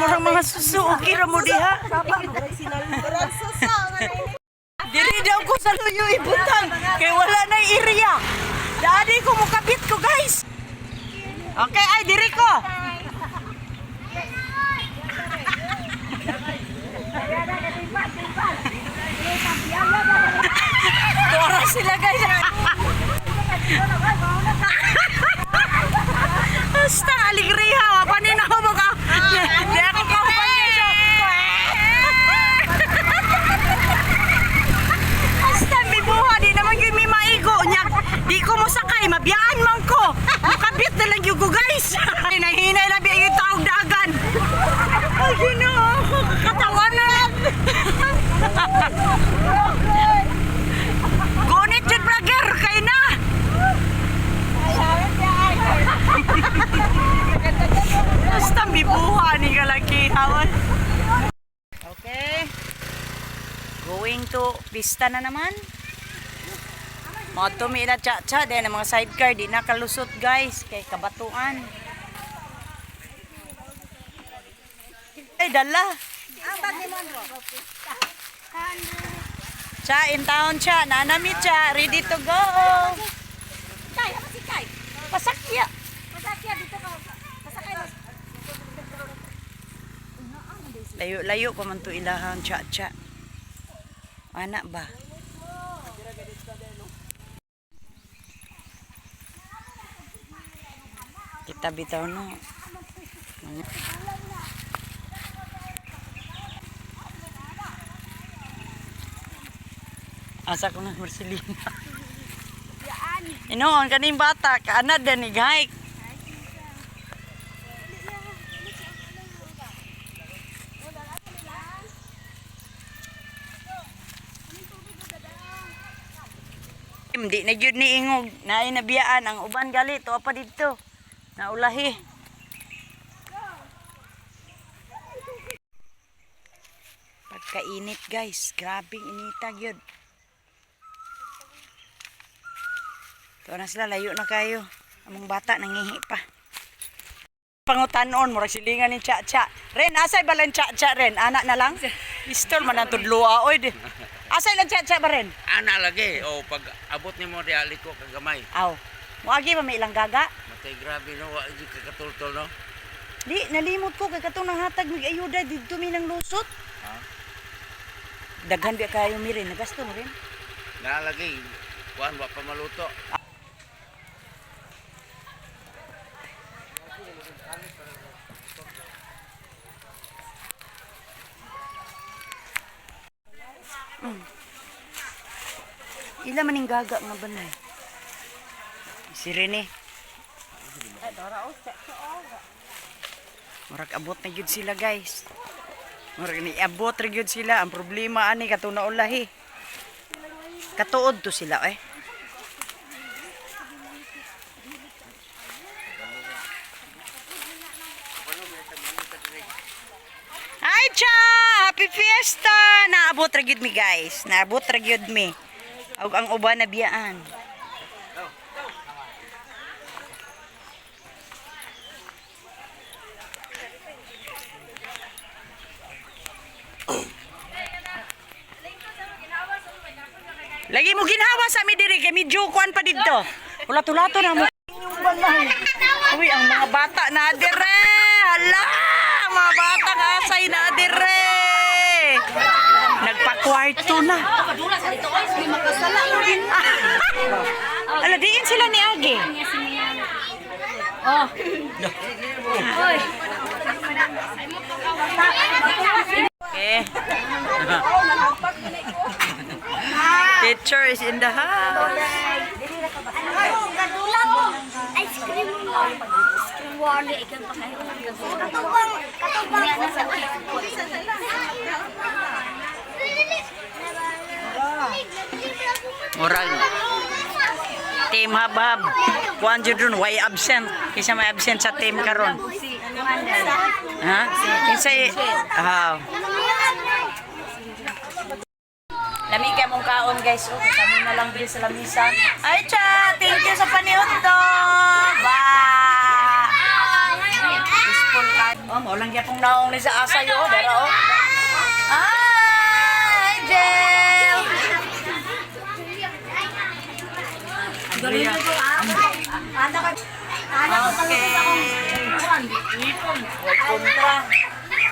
Murang mga suso, okay ra mo diha. Diri daw ko sa luyo ibutang kay wala na area. Dadi ko mukabit ko, guys. Okay, ay diri ko. Tora sila, guys. Basta aligriha, panin ako maka. Di ako kauban niya. Basta bibuha di naman gyud mi maigo nya. Di ko mo sakay, mabiyaan man ko. Makabit na lang gyud ko, guys. Hinahinay lang biya yung taog dagan. Ay, Ginoo ko, katawanan. Gunit jud vlogger kay na. Basta bibuha ni kalakihawan. Okay. Going to pista na naman. Mga tumi na cha-cha, then ang mga sidecar di na kalusot, guys, kay kabatuan. Ay, dala. Cha, in town cha, nanami cha, ready to go. Kay, apa si Kay? Pasakya. Pasakya dito ka. Pasakay mo. Layo-layo pa man to ilahan cha-cha. Ana ba? Kita bitaw no. Asa ko na Marcelina. Inoon kaning bata kaanad na ni hike. Hindi na gyud ni ingog, naay nabiyaan ang uban gali tuwa pa didto. Naulahi. Pagkainit, guys, grabing inita gyud. Tuwa na sila, layo na kayo. Among bata nangihi pa. Pangutanon, murag silingan ni Cha-Cha. Ren, asay ba lang Cha-Cha, Ren? Anak na lang? Pistol man ang tudloa. Oy, di. Asay lang Cha-Cha ba, Ren? Ana lagi o pag abot nimo diha liko kagamay. Aw. Muagi ba may ilang gaga? Matay grabe no, wa gyud kakatultol no. Di, nalimot ko kay katong nanghatag mig ayuda didto mi nang lusot. Ha? Daghan biya kayo mi rin, nagasto mo rin. Na lagi kuan wa pa maluto. Ila man ning gaga nga banay. Si Rene. Murag abot na gyud sila, guys. Murag ni abot ra gyud sila. Ang problema ani katong naulahi. Katuod to sila eh. Hi, Cha! Happy Fiesta! Naabot ra gyud mi, guys. Naabot ra gyud mi. Og ang uban na biyaan. Lagi mo ginhawa sa mi diri kay medyo kuan pa didto. Wala tulato na mo. Balay. Uy, ang mga bata na dire. Hala, ang mga bata nga asay na dire. Nagpa-kwarto na. Ala, diin sila ni Agi. Okay. Teacher is in the house. Ice cream. Ice cream wali ikan pa kayo. Katubang, katubang. Murag team habhab. Kuan jud dun why absent? Kinsa may absent sa team karon? Ha? Kinsa ah. Lami kay mong kaon, guys. Okay, kami na lang diri sa lamisa. Ay, cha, thank you sa paniudto. Bye. Peaceful ka. Oh, mao lang gyapong naong ni sa asa yo, dara oh. Ay, Jel. Okay. Way kontra.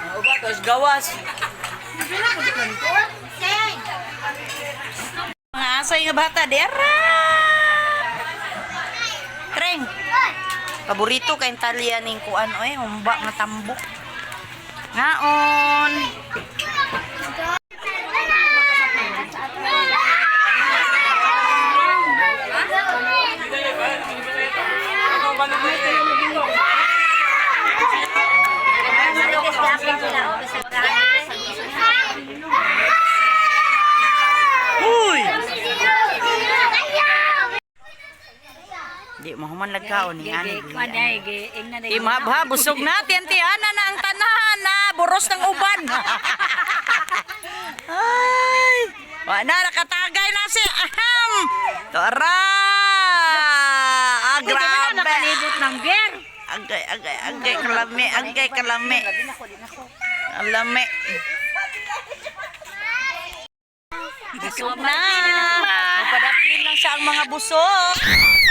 Ang uba tos gawas. Mga asay nga bata, dera. Treng. Paborito kay Talia ning kuan oy, humba nga tambok. Ngaon. Uy! Di mo human lagkaon ni ani. Imabha busog na tiyan-tiyana na ang tanahan na buros ng uban. Ay! Wa na nakatagay na si aham. Tora! Ah, grabe. Nakalibot ng beer. Agay, agay, agay, kalami, agay, kalami. Kalami. Busog na. Padaplin lang siya ang mga busog.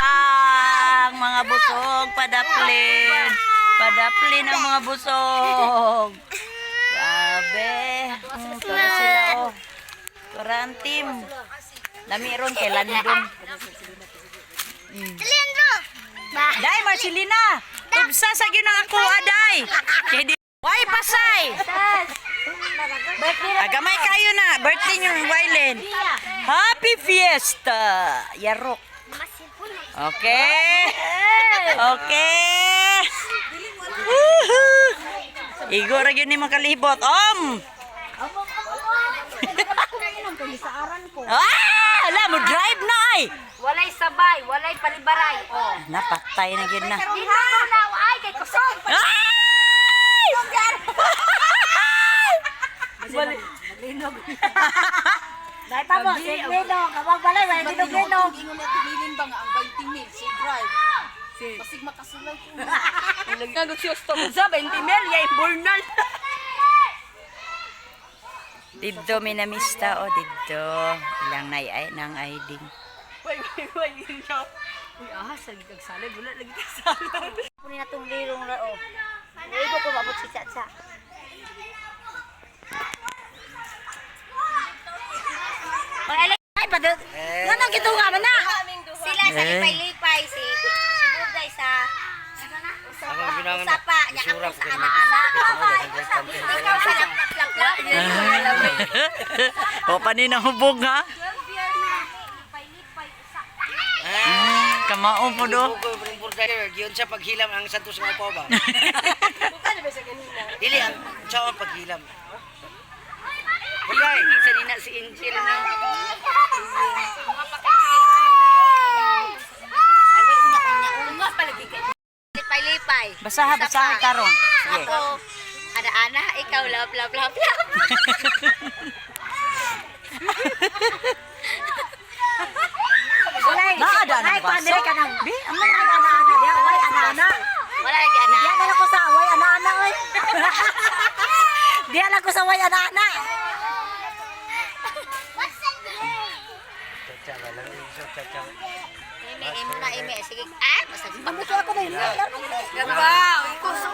Ang mga busog, padaplin. Padaplin ang mga busog. Grabe. Tora sila, oh. Tora ang team. Lami ron kay Landon. Day, Marcelina! Tubsa sa ginang ako, aday! Kay di- Why pasay? Agamay kayo na. Birthday niyo, Wylen. Happy Fiesta! Yarok. Okay. Okay. Woohoo! Igo ra gyud ni makalibot. Om! Ah! Ala, mo drive na ay! Walay sabay, walay palibaray. Oh. Napatay na gyud na. Dito na ay kay kusog. Ay! Dai pa mo, siglino, kabag balay, walay linog-linog. Ingon na tililin ba nga ang 20 mil si drive. Basig makasulay ko. Sa 20 mil, yay burnal. Didto minamista o didto. Ilang nay ay nang aiding. Kunin na tong lirong ra oh. Igo ko mabot si Chacha. Ay, padal. Nganong gitunga man na? Sila sa Eh. lipay-lipay si si Buday sa Usapa, niya ako sa ana-ana. Ikaw sa lap-lap-lap. O paninang hubog ha? Kamao po do. Giyon sa paghilam ang Santos nga upaw ba? Dili ang sa ang paghilam. Bulay. Sanina si Angel na. Lipay-lipay. Basaha, basaha karon. Sige. Ako, ana-ana, ikaw lap-lap-lap-lap. Naada na baso. Bi, amo na Ana-ana, diha, way ana-ana. Wala lagi ana. Diha na lang ko sa way ana-ana oy. Diha lang ko sa way ana-ana. Chacha ba lang so chacha. Ime, imo na ime. Sige, ah, basta pagkato ako na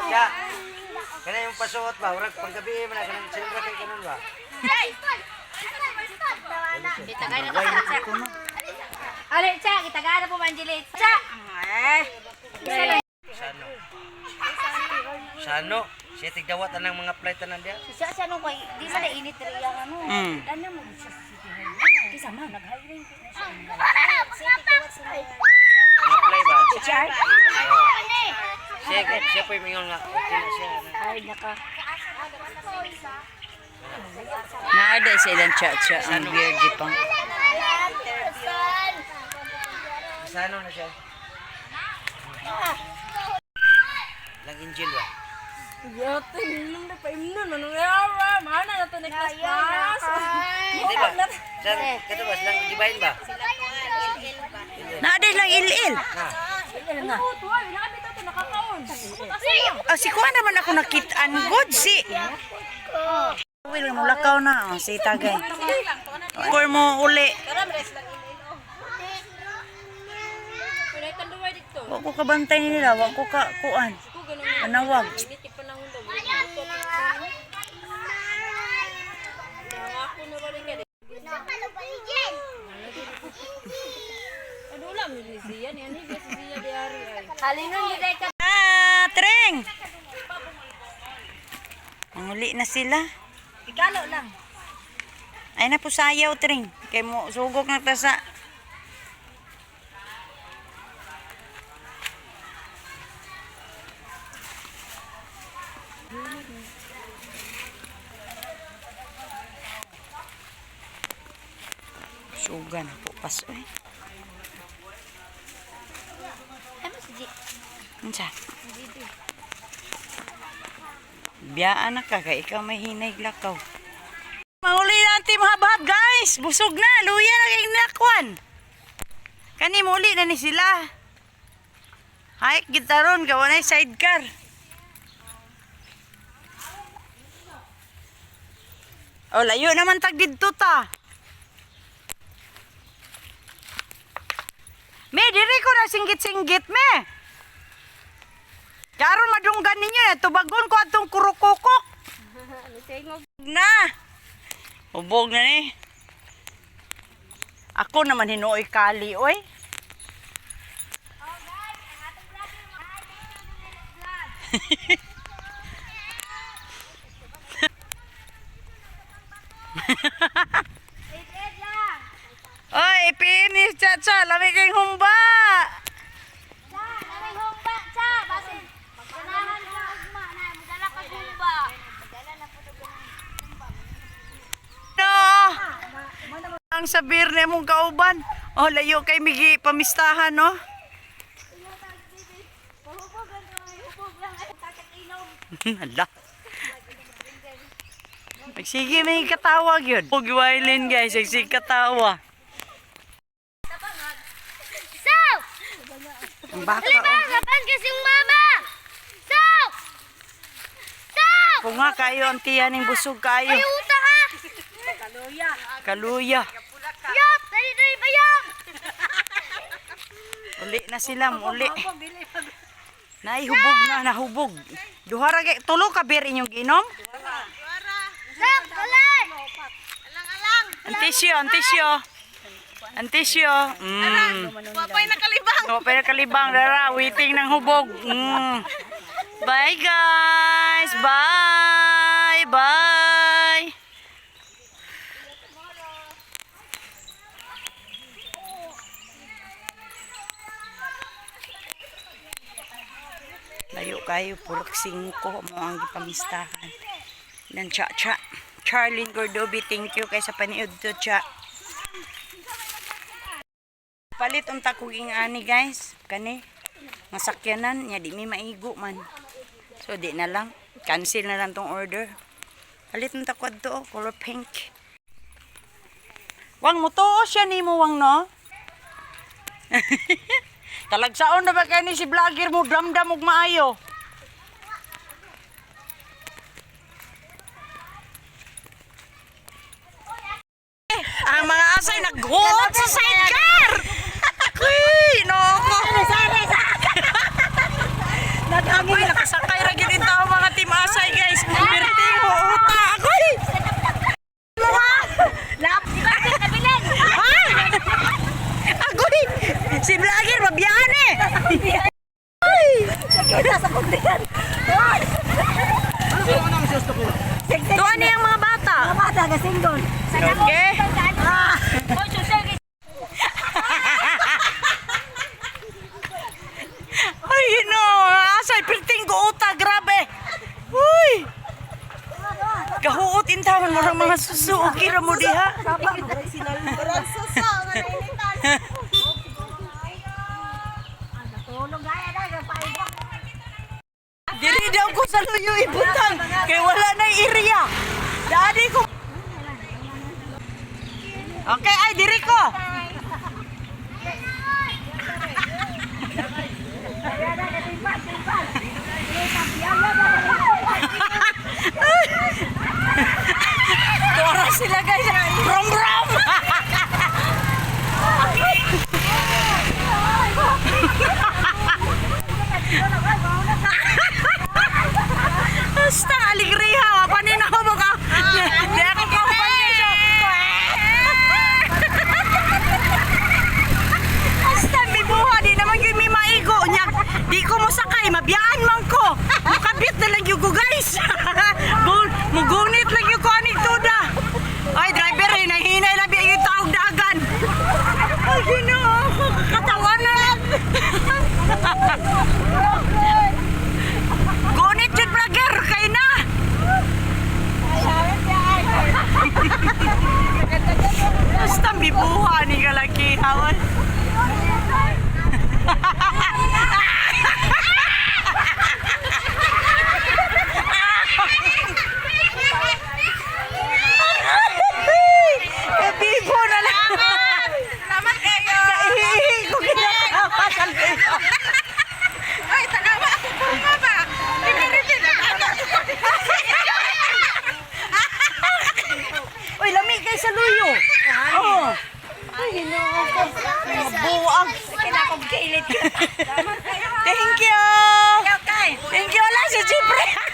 Ya. Kana yung pasuot ba urag panggabi man na kanang silver kay kanon ba? Kitagay na ka sa. Ale, cha, kitagay na po Manjelit. Cha. Eh. Sano. Sano. Siya tigdawat anang mga flight tanan diya. Siya siya nung kay di man na init ri ang ano. Dana mo siya Kisa man nag-hiring. Mga flight ba? Siya siya po yung ingon nga okay na siya. Ay naka. Naada sa ilang cha-cha ang beer gipang. Sano na siya. Lang angel ba? Hindi ba? Sa kato ba silang gibahin ba? Naada lang il-il. Na. Ah, si kuha naman ako nakitaan. Good si. Will, mulakaw na. Oh, si tagay. Or mo uli. Wa ko kabantay nila, wa ko ka kuan. Anawag. Kalingon gid ka. Ah, Treng. Manguli na sila. Ikalo lang. Ay na po sayaw, Treng. Kay mo sugok na ta sa. Suga na po pas oy. Ano si G? Unsa? Biyaan na ka kay ikaw may hinay lakaw. Mahuli na ang team habhab guys. Busog na, luya na kay nakwan. Kani muli na ni sila. Hike gitaron gawa na sidecar. Oh, layo naman tag didto ta. Me, diri ko na singgit-singgit me. Karon madunggan ninyo na tubagon ko atong kurukukok. Na. Hubog na ni. Ako naman hinuoy kali oy. Ed lang. Oy, ipin ni Chacha, lami kay humba. Cha, naray humba, cha. Basin. Ganahan ka ugma na modala ka humba. Modala na pud og humba. No. Ang sabir na mong kauban. Oh, layo kay migi pamistahan no. Hubog ang hubog lang ay takit inom. Hala. Sige, may katawag yun. Huwag violin guys, sige katawa. So, Ang baka oh. kapan kasing mama. So! So! Kung nga kayo ang tiyan ng busog kayo. Uta ha. Kaluya. Yop, dali dali bayong. Uli na sila, uli. Naihubog na, nahubog. Duha ra kay tulo ka beer inyong giinom? Sok, tuloy. Antisyo, antisyo. Antisyo. Mm. Wapay nakalibang. Wapay nakalibang dara, waiting ng hubog. Mm. Bye guys. Bye. Bye. Layo kayo, purok 5 mo ang gipamistahan. Ng cha-cha. Charlene Cordobi, thank you kay sa paniud to cha. Palit unta kog ani guys, kani nga sakyanan nya di mi maigo man. So di na lang, cancel na lang tong order. Palit unta ko adto oh, color pink. Wang mutuo siya nimo wang no? Talagsaon na ba kani si vlogger mo damdam og maayo? Ang mga asay naghuot sa sidecar. Uy, no ko. Uy, nakasakay ra gyud tao mga team asay guys. Perting huota agoy. Kabilin. Ha? Agoy. Si vlogger mabiyaan eh. Tuan niya ang mga bata. Mga bata ka single. Okay. Oy, social kay Ay, no. Asay, perting guota. Grabe. Uy. Kahuot in taon mo mga susu. Okay ra mo diha. Murag suso nga nainitan. Diri daw ko sa luyo ibutang. Kay wala na area. Dadi ko. Okay, ay diri ko. Ay, Ginoo ko, katawanan. Gunit yun, vlogger, kay na. Basta bibuha ni kalakihawan. Bibo na lang. Salamat kayo. Kahihi ko kinakapasal kayo. Ay, tanawa ako po nga ba? Di Uy, lami kay sa luyo. Oo. Ay, Ginoo ko. Mga buang. Kinakong kilit. Thank you. Thank you. Ala, si Jeffrey.